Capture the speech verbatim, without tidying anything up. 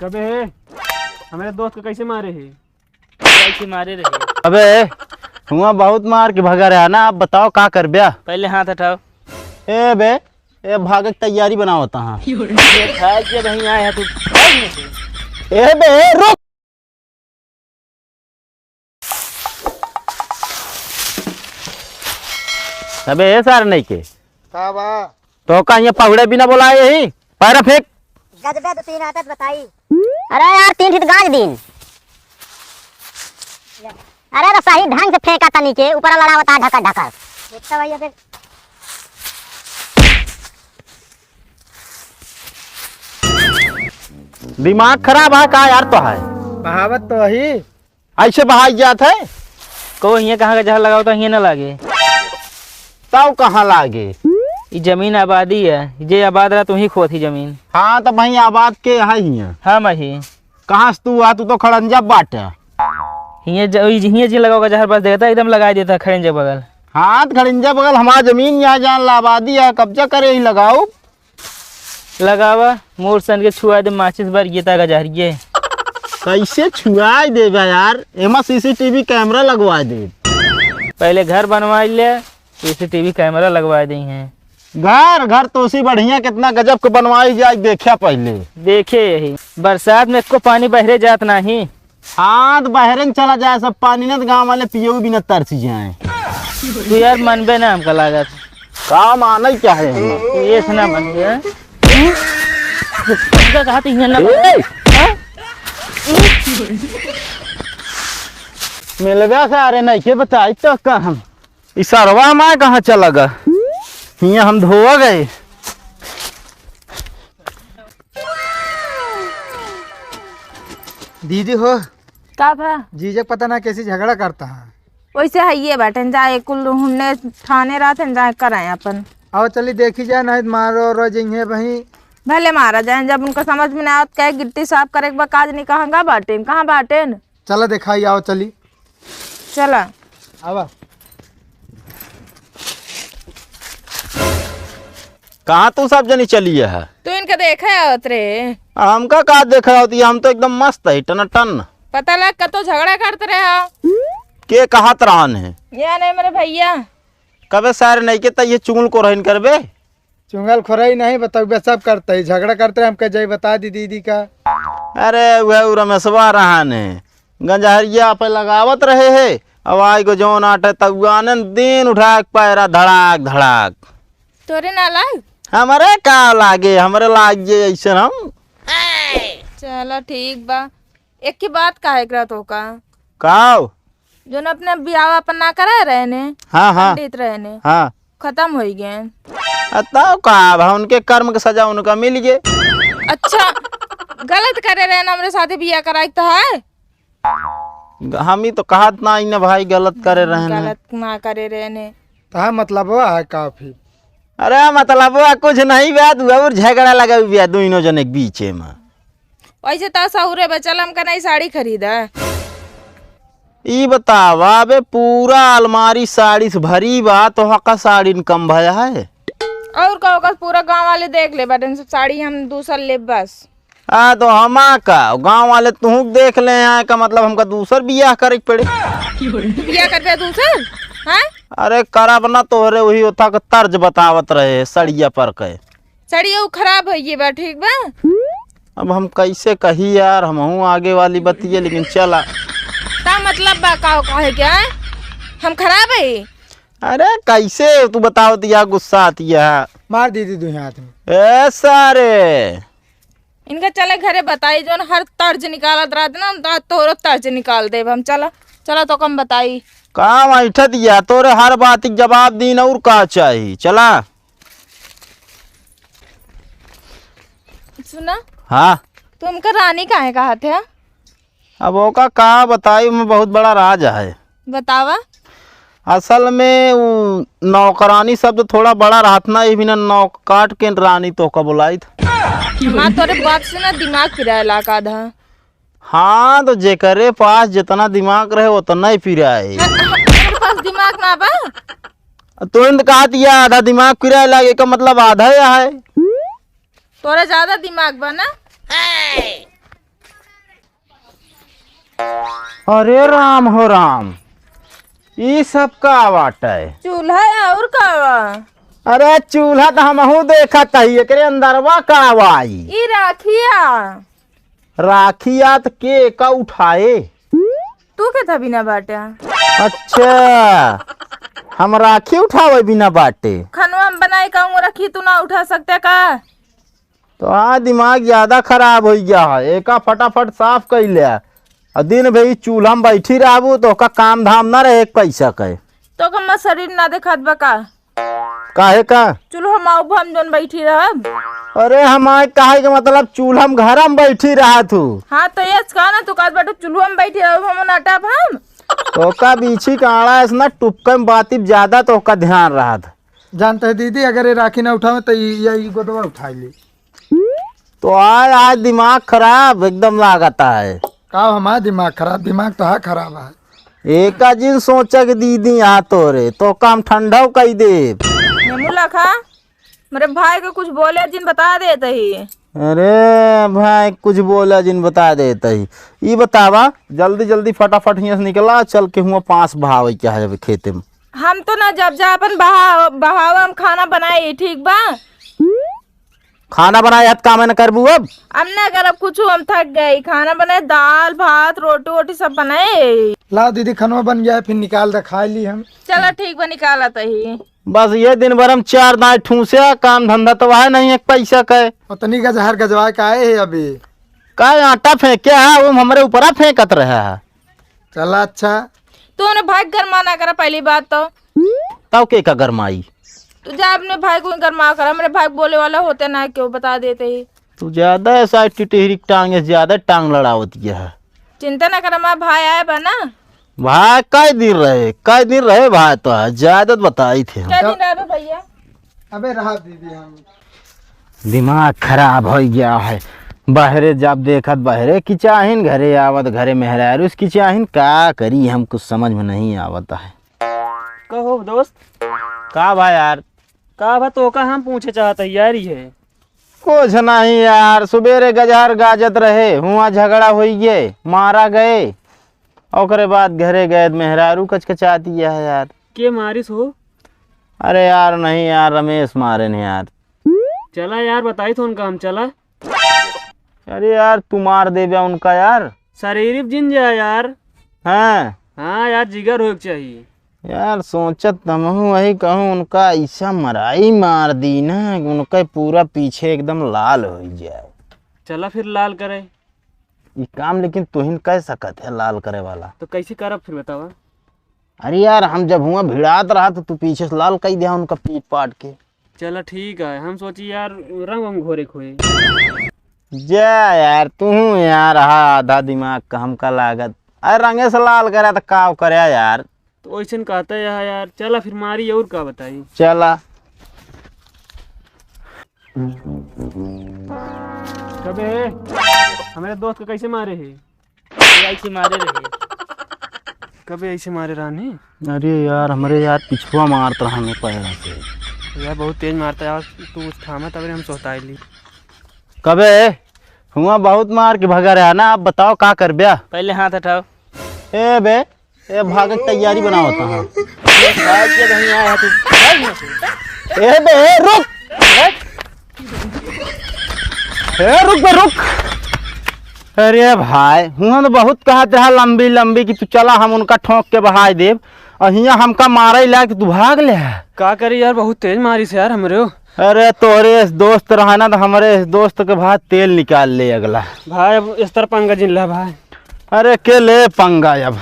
कबे है? हमारे दोस्त को कैसे मारे है? कैसे मारे रहे? अबे, हुआ बहुत मार के भगा रहा ना, अब बताओ का करब्या? पहले हाथ हटाओ। ए बे, ए भागे के तैयारी बनावत हाँ। ये खाए के वहीं आए हैं तू। ए बे, रुक। अबे ए सार नहीं के। का बा? तो का ये पहुड़े बिना बोलाए यही? पैरा फेंक। गजबे दो तीन आदत बताई। अरे यार, तीन फीट गाज दिन। अरे तो सही ढंग से फेंका तनी के, ऊपर लड़ावता ढकर ढकर। देखता भैया देख। दिमाग खराब है का यार तो है? बहावत तो वही। ऐसे बहाई जात है? को हियाँ कहाँ का जहर लगाओ तो हियाँ ना लागे। तब कहाँ लागे? ई जमीन आबादी है, जे आबाद रहा तो ही खोत ही जमीन। हाँ, तो वहीं आबाद के है हियाँ। हाँ, मही। कहाँ से तू आ? तू तो खड़ंजा बाटे। हियाँ ज-, ई हियाँ जी लगाओ का जहर बस देता, एकदम लगाई देता खड़ंजा बगल। हाँ, तो खड़ंजा बगल हमार जमीन यहाँ जान ला आबादी है, कब्जा करे ही लगाओ। लगावा, मोर सन के छुआ दे माचिस बर गीता का जहरिए। कैसे छुआई देबा यार? एमा सीसीटीवी कैमरा लगवा दे। पहले घर बनवाई ले, सीसीटीवी कैमरा लगवा दे हैं। घर, घर तो उसी बढ़िया कितना गजब के बनवाई जाए, देखा पहले। देखे यही, बरसात में एको पानी बहरे जात नाही। हाँ, तो बहरे न चला जाए सब पानी ना, तो गाँव वाले पियो बिना तरसी जाए। तू यार मनबे ना हमका लागत। का माने क्या है हम? तू ये से ना मनबे, हैं? हमका कहा तू हियाँ ना ए! हाँ? मिलबे सारे नहीं के बताई तो का हम। ई सरवा माँ कहाँ चला गा? हियाँ हम धोआ गए। दीदी हो, का भा? जीजक पता ना कैसी झगड़ा करता है। वैसे है ये बाटे, जाए कुल हुन्ने ठाने रहते हैं, जाए कराए अपन। आओ चली देखी जाए, नहीं तो मारो रो जइहे वहीं। भले मारा जाए, जब उनका समझ में ना आवत, कहे गिट्टी साफ करे के बा, काज नहीं कहाँ गा बाटेन, कहाँ बाटेन? चला देखाई, आओ चली। चला। आवा। कहाँ तू सब जनी चली है? तू इनका देखे आवत रे। हमका का देखे आवत है? हम तो एकदम मस्त है, टनाटन। पता लग कतो झगड़ा करत रहे हो। के कहत रहन है? ये नहीं मेरे भैया। कबे सारे नहीं के त ये चुगल को रहन करबे। चुंगल खोरई नहीं, बतउबे सब करते ही, झगड़ा करते रहे, हमके जाई बता दी दीदी का। अरे वह उ रमेशवा रहन है, गंजहरिया पे लगावत रहे है, अब आई को जौन आटे तउआनन दिन उठा के पैरा धड़ाक धड़ाक। तोरे ना लाग? हमरे का लागे, हमरे लाग जे ऐसे हम। चला ठीक बा, एक ही बात कहे के रहत हो का? काव? जोन अपने बियाह अपन ना करे रहे ने, हाँ, हाँ। पंडित रहे ने, हाँ। खत्म होई गए। आ, तब का, अब उनके कर्म के सजा उनका मिल गए। अच्छा, गलत करे रहे ना, हमरे साथे बियाह कराए के तो है। हम ही तो कहत ना, ना भाई, गलत करे रहे ने। गलत ना करे रहे ने। तो हाँ, मतलब वो है का फिर? अरे, मतलब वो कुछ नहीं बा, तू और झगड़ा लगा हुआ दोनों जने के बीच में। वैसे तो सहुरे बचल हमका नहीं साड़ी खरीदा। ई बतावा बे, पूरा अलमारी साड़ी से भरी बा, तो हका साड़ी न कम भया है? और का ओकर पूरा गांव वाले देख ले बाटेन सब साड़ी, हम दूसर लेब बस। आ, तो हमा का, गांव वाले तुहू देख ले हैं, का मतलब हमका दूसर बियाह करे के पड़े? तू बियाह करबे दूसर? हैं? अरे करब ना, तोहरे वही ओथा के तर्ज बतावत रहे, सड़िया पर के। सड़िया उ खराब होइ गई बा, ठीक बा? अब हम कैसे कही यार, हमहू आगे वाली बतिये, लेकिन चला। का मतलब बा, का कहे के, हैं? हम खराब है? अरे कैसे तू बतावत या गुस्सा आतिया? मार दीदी दुहे हाथ में। ए सारे। इनका चले घरे बताई, जोन हर तर्ज निकालत रहत ना, तो तोरो तर्ज निकाल देब हम। चला, चला तो कम बताई। का बैठत या, तोरे हर बात के जवाब दीन और का चाही? चला। सुना। हाँ। तुमका रानी काहे कहत है? अब ओका का बताई, ओमे बहुत बड़ा राज है। बतावा। असल में उ नौकरानी शब्द थोड़ा बड़ा रहत ना, ये बिना नौ काट के रानी तोका बुलाइत। हमार तोरे बात से ना दिमाग पिराए लाग आधा। हाँ, तो जेकरे पास जितना दिमाग रहे उतना ही पिराए। ह-, ह-, तोरे पास दिमाग ना बा? तो इंद कहत या आधा दिमाग पिराए लागे का मतलब आधा या है। तोरा ज्यादा दिमाग बा ना? अरे राम हो राम, ई सब का बाटे? चूल्हा है, और का बा? अरे चूल्हा त हमहू देखत हई, एकरे अंदरवा का बा ई? ई राखिया। राखिया त के का उठाए? तू के था बिना बाटे? अच्छा, हम राखी उठावे बिना बाटे? खनवा हम बनाए कहूँ रखी, तू ना उठा सकते का? तो हाँ, दिमाग ज्यादा खराब होइ गया है। एका फटाफट साफ कइ ले। आ दिन भर ई चूल्हा में बैठी रहबू तो ओका काम धाम ना रहे एक पैसा के। तो का हमार शरीर ना देखात बा का? काहे का? चूल्हा में आउब हम जौन बैठी रहब। अरे हमारे कहे के मतलब चूल्हा में घर में बैठी रहत हूँ। हाँ तो ये कहा ना तू कहत बाटू चूल्हा में बैठी रहब हम नटब हम। तो ओका बीछी का आड़ा ऐसे ना टुपके में बाती ज्यादा तो ओका ध्यान रहत। जानते हैं दीदी, अगर ये राखी ना उठावे तो ये, ये, ये गोदवा उठा ली। तो आज, आज दिमाग खराब एकदम लागत है। का हमारा दिमाग खराब? दिमाग तो हा खराब है। एका जिन सोचा कि दीदी यहाँ तोरे, तो काम ठंडा कई दे। नेमू लाखा, मेरे भाई को कुछ बोले जिन बता देते ही। अरे भाई, कुछ बोला जिन बता देते ही। ई बतावा, जल्दी जल्दी फटाफट हियाँ से निकला, चल के हुआ पास बहावे के है अभी खेते में। हम तो ना जब जा अपन बहा-, बहावा, हम खाना बनाए, ठीक बा? खाना बनाए हत काम न करबू अब? हम ना करब कुछ, हम थक गई। खाना बनाए, दाल, भात, रोटी, वोटी सब बनाए। ला दीदी, खनवा बन गया है, फिर निकाल दे, खा ली हम। चलो ठीक बा, निकालत ही। बस ये दिन भर हम चार दाएं ठूसे, काम धंधा तो वह नहीं एक पैसा का। उतनी गजहर गजवा के आए है अभी। का आटा फेंके है, वो हमरे ऊपरा फेंकत रहे है। चला अच्छा। तू उन्हें भाई गरमा ना करा पहली बात तो। तब के का गरमाई? तू जा अपने भाई को गरमा कर, हमरे भाई बोले वाला होते ना, क्यों बता देते ही। तू ज्यादा ऐसा टिटहरी की टांग है, ज्यादा टांग लड़ावत यह है। चिंता ना कर, हमारा भाई आए बा ना। भाई कई दिन रहे, कई दिन रहे भाई, तो ज्यादा तो बताई थे हम। कै दिन रहे भैया? अबे रहा दीदी हम। दिमाग खराब हो गया है। बहरे जब देखत बहरे की चाहिन, घरे आवत घरे मेहरारूस की चाहिन, का करी हम कुछ समझ में नहीं आवत है। कहो दोस्त। का बा यार? का बा तोका हम पूछे चाहत है यार ये। कुछ नहीं यार, सुबेरे गजहर गाजत रहे, हुआ झगड़ा होई गए, मारा गए, ओकरे बाद घरे गए त मेहरारू कचकचाती है यार। के मारिस हो? अरे यार नहीं यार, रमेश मारे ने यार। चला यार बताई तो उनका हम चला। अरे यार, तू मार देबे उनका यार। शरीर जिन जा यार। हाँ। हाँ यार, जिगर होए के चाहिए। यार, सोचत त हमहूँ वही कहूँ, उनका ऐसा मराई मार दी ना, उनका पूरा पीछे एकदम लाल हो जाए। चला फिर लाल करे। ई काम लेकिन तुहिन कह सकत है लाल करे वाला। तो कैसे करब फिर बतावा? अरे यार, हम जब हुआ भिड़ात रहा तो तू पीछे से लाल कई दिया उनका पीट पाट के। चला ठीक है, हम सोची यार रंग वंग घोरे खोए। जा यार, तू यार हा आधा दिमाग का हमका लागत। अरे रंगे से लाल करे तो का करे यार? तो वैसन कहते है यार, चला फिर मारी और का बताई। चला। कबे हमरे दोस्त को कैसे मारे है? ऐसे मारे रहे। कबे ऐसे मारे रहने? अरे यार, हमरे यार पिछुआ मारत रहा हमें पैर से। यार बहुत तेज मारता है यार, तू उस थामा तब हम सोताई ली। कबे हुआ बहुत मार के भगा रहा ना, अब बताओ का करब्या? पहले हाथ हटाओ। ए बे, ए भागे के तैयारी बनावत है। भाग के कहीं आया है तू। ए बे, ए रुक। ए रुक बे, रुक। अरे भाई, हुआ तो बहुत कहत रहा लंबी लंबी कि तू चला हम उनका ठोंक के बहाई देब, और हियाँ हमका मारे ला कि तू भाग ले। का करी यार, बहुत तेज मारी से यार हमरे। अरे तोरे इस दोस्त रहा ना तो हमरे इस दोस्त के भाई तेल निकाल ले अगला। भाई अब इस तरह पंगा जिन ला भाई। अरे के ले पंगा अब।